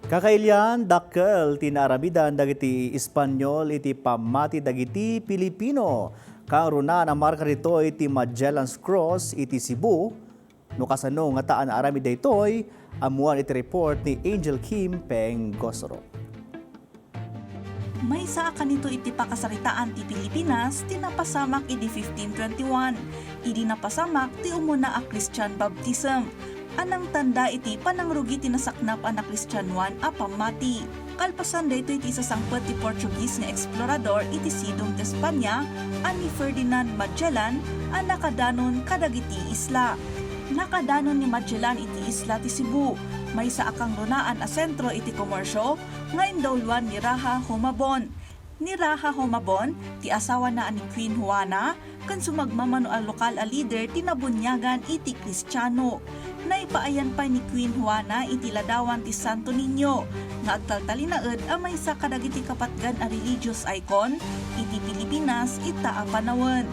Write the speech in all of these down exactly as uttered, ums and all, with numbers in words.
Kakailian, dakkel ti naaramidan dagiti Espanyol iti pammati dagiti Pilipino. Kangrunaan a marka ditoy ti Magellan's Cross iti Cebu. No kasano ngata a naaramid daytoy, ammoan iti report ni Angel Kim Pengosro. Maysa a kanito iti pakasaritaan ti Pilipinas ti napasamak idi fifteen twenty-one, idi napasamak ti umuna a Christian baptism, a nangtanda iti panangrugi ti nasaknap a nakristianoan a pammati. Kalpasan daytoy ti isasangpet ti Portuguese nga explorador iti sidong ti Espanya a ni Ferdinand Magellan a nakadanon kadagiti isla. Nakadanon ni Magellan iti isla ti Cebu, maysa a kangrunaan a sentro iti komersio nga indawloan ni Raha Humabon. Ni Raha Humabon, ti asawana a ni Queen Juana, ken sumagmamano a lokal a lider ti nabuniagan iti Kristiano. Naipaayan pay ni Queen Juana iti ladawan ti Santo Niño, nga agtaltalinaed a maysa kadagiti kapatgan a religious icon iti Pilipinas ita a panawen.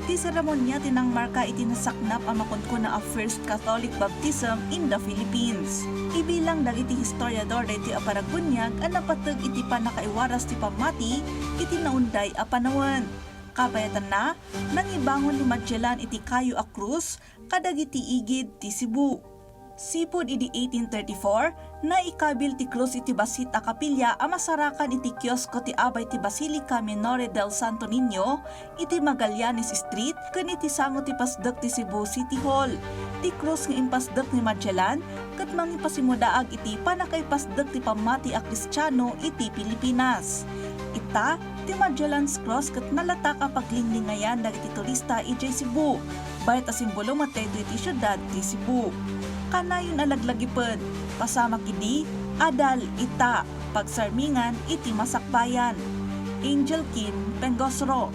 Ti seremonia ti nangmarka iti nasaknap a makunkuna a First Catholic Baptism in the Philippines. Ibilang dagiti historiador daytoy a panagbuniag a napateg iti pannakaiwaras ti pammati iti naunday a panawen. Kabayatanna, nangibangon ni Magellan iti kayo a krus kadagiti igid ti Cebu. Sipud idi eighteen thirty-four, naikabil ti krus iti bassit a kapilya a masarakan iti kiosko ti abay ti Basilica Minore del Santo Niño iti Magallanes Street ken iti sango ti pasdek ti Cebu City Hall. Ti krus nga impasdek ni Magellan ket mangipasimudaag iti pannakaipasdek ti pammati a Kristiano iti Pilipinas. Ita, ti Magellan's Cross ket nalatak a paglinglingayan dagiti turista idiay Cebu. Bayat a simbolo met daytoy ti siudad ti Cebu. Kanayon a laglagipen, pasamak idi, adal ita, pagsarmingan iti masakbayan. Angel Kim, Pengosro.